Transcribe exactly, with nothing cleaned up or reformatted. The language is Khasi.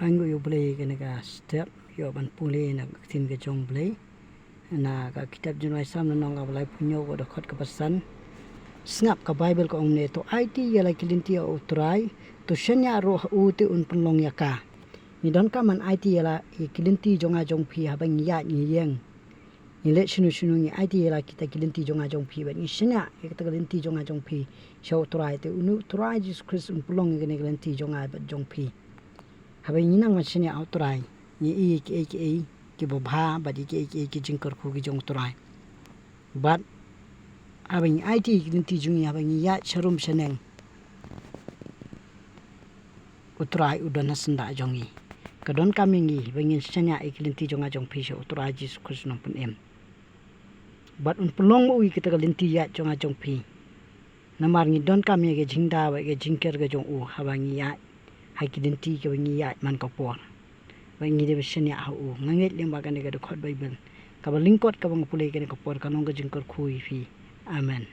Ai nguh ïa U Blei kane ka step ïoh ban pule na ka ktien ka jong U Blei. Na ka kitab Jingrwai Salm lynnong kaba laiphew hynñiew, ka dkhot kaba san. Sngap, ka Baibl ka ong kumne: To aiti ïa la ki lynti ha U Trai, to shaniah ruh ha u te un pynlong ïa ka. Ngi donkam ban aiti ïa la ki lynti jong nga jong phi haba ngi ïaid ngi ïeng. Ngi leh shano shano ngi aiti ïa la kita ki lynti jong nga jong phi bad ngi shaniah ïa kita ki lynti jong nga jong phi sha U Trai, te une U Trai Jisu Khrist un pynlong ïa kane ka lynti jong nga bad jong phi. Haba ngi nang ban shaniah ha U Trai, ngi ïohi ïa kiei kiei kiba bha bad ïa kiei kiei ki jingkyrkhu ki jong U Trai. Bad haba ngi aiti ïa ki lynti jong ngi, haba ngi ïaid sharum shaneng, U Trai u don ha syndah jong ngi. Ka donkam ïa ngi ba ngin shaniah ïa ki lynti jong nga jong phi sha U Trai Jisu Khrist u nongpynim. Bad un pynlong ma u ïa kita ki lynti ïaid jong nga jong phi. Namar ngi donkam ïa ka jingdaw bad ka jingker ka jong u haba ngi ïaid ha ki lynti kiba ngi ïaid man ka por. Bad ngi dei ban shaniah ha u. Nga ngeit lyngba kane ka dkhot Baibl kaba lyngkot kaba nga pule kane ka por, kan long ka jingkyrkhu ïa phi. Amen.